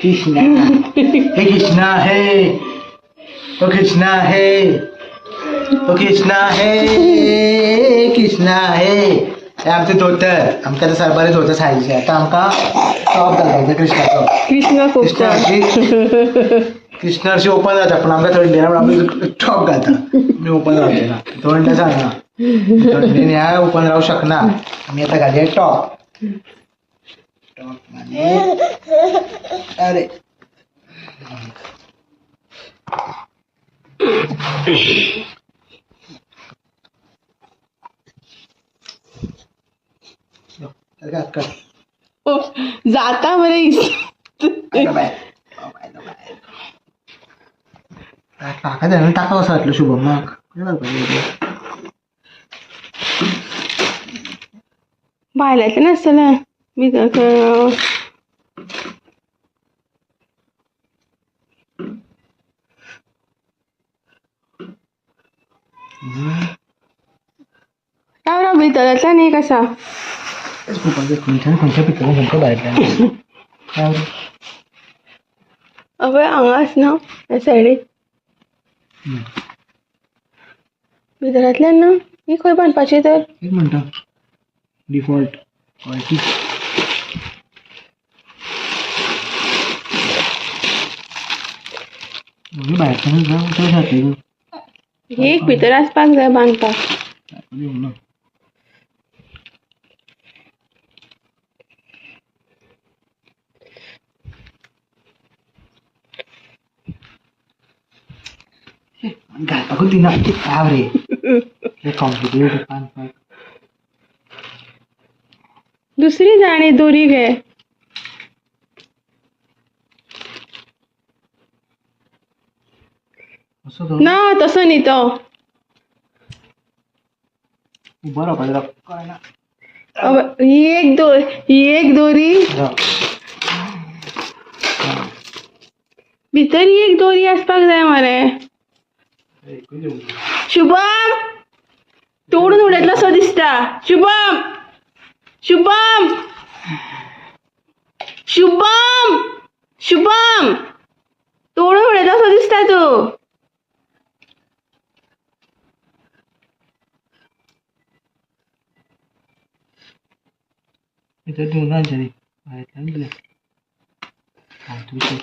कृष्णा, हे कृष्णा, हे ओ कृष्णा, हे ओ कृष्णा, हे कृष्णा, हे. हे आमचे धोतर. आमकां आतां सरबारी धोतर सायजीचे. आतां आमकां टॉप घालपाक जाय कृष्णाचो. कृष्ण खूब. कृष्ण हरशी, कृष्ण हरशी ओपन जाता, पण आमकां थंडी ना म्हणून आमी टॉप घालता. आमी ओपन रावचे ना, थंड आसा हांगा. थंडेन ह्या ओपन रावंक शकना आमी. आतां घालया टॉप. टॉप आनी अरे सारकें हात काड. जाता मरे. आयलो बाय, आयलो बाय. टाका जाय, टाका कसो घातलो शुभमाक? कशें घालपाचें? भायल्यांतलें नासतलें भितर. राव राव, भितरांतल्यान एक आसा. तेच पळोवपाक, खंयच्यान खंयच्या भितर, खंयच्या भायल्यान. अबय, हांगा आसना ह्या सायडीक भितरांतल्यान ना. ही खंय बांदपाची तर? एक म्हणटा, डिफॉल्ट क्वॉलिटी. भायरच्यानूच जावं चड घातली. एक भितर आसपाक जाय बांदपाक. ना. घालपाकूच दिना. राव रे, कॉम्प्लिकेटेड बांदपाक. दुसरी जाय आनी दोरी घे. असो तो. ना, तसो न्ही तो. उबो रावपाचें कळना. अबय, ही एक दोरी, ही एक दोरी. राव. भितर ही एक दोरी आसपाक जाय मरे. एकूच येवंक. शुभम, तोडून उडयतलो सो दिसता. शुभम, शुभम, शुभम, शुभम, तोडून उडयतलो सो दिसता तूं. भितर दिवंक ना तेंच्यांनी, भायरच्यान दिलें फालतू विशय.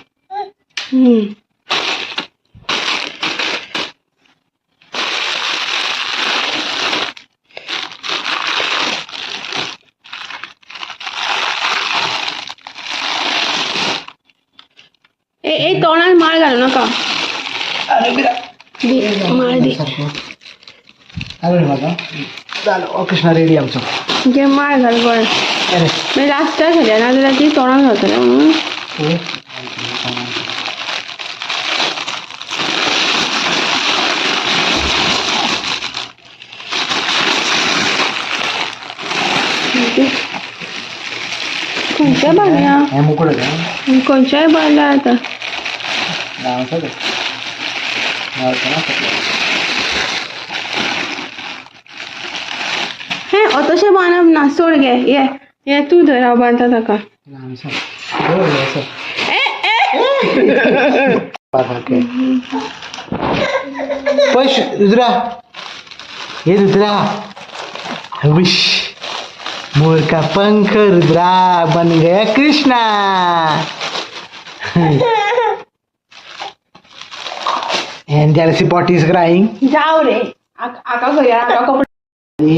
ए ए, तोंडान माळ घालू नाका. अरे बिरा. दी माळ दी. सारको आलो न्ही म्हाका जालो. ओ कृष्णा रेडी आमचो. घे, माळ घाल बरें. अरे. मागीर लास्टाक घालया, नाजाल्यार ती तोंडान घालतले म्हणून. पळय. खंयच्या बांदया? हें मुकूट आसा. खंयच्याय बांदल्या आतां. नांव आसा तें, नांव आसा. हें तशें बांदप ना, सोड. घे, ये ये तूं धर, हांव बांदता ताका. ल्हान आसा, बरें व्हडलें आसा. ए ए. सारकें पळय रुद्रा, हे रुद्रा, विश मोर का पंख, रुद्रा बन Gaya Krishna. And there is potty is crying. जाव रे, आका खंय आका कपडे.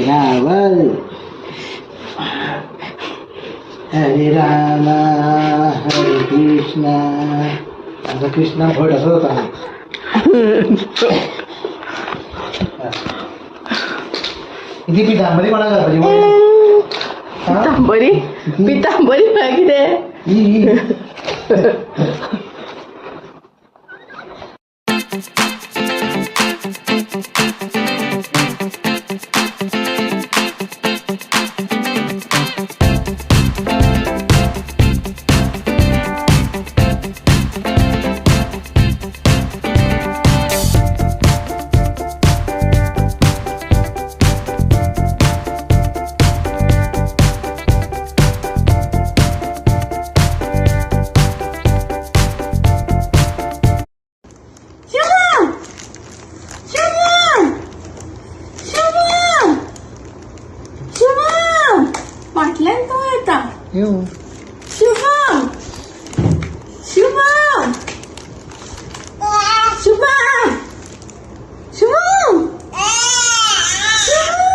रावल, हरे रामा हरे कृष्णा. आमचा कृष्णा भट असं होता. किती पितांबरी कोणाक घालपाची? पितांबरी, पितांबरी म्हळ्यार कितें? ही ही. येऊ. शुभम, शुभम, शुभम, शुभम, शुभम.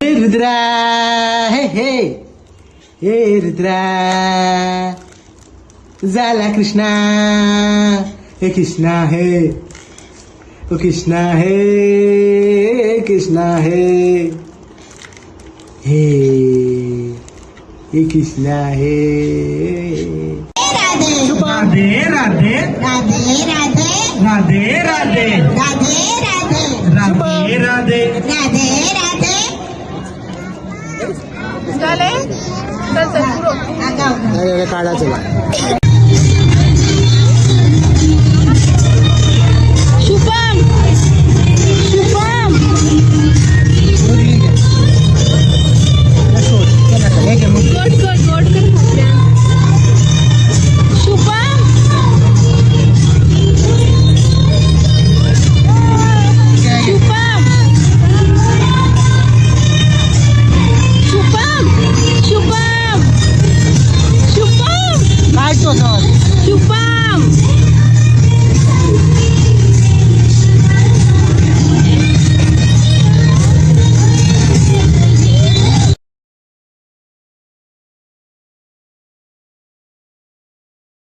हे रुद्रा, हे हे हे रुद्रा, झाला कृष्णा. हे कृष्णा, हे ओ कृष्णा, हे कृष्णा, हे हे हे कृष्णा, हे राधे राधे राधे राधे राधे राधे राधे राधे राधे राधे राधे राधे. झाले, चल चल, पुरो. आगाऊ. काढा, चला. शुभम, शुभम. गोड कर, गोड कर फाटल्यान. शुभम, शुभम, शुभम, शुभम, शुभम. काय तो सर. शुभम.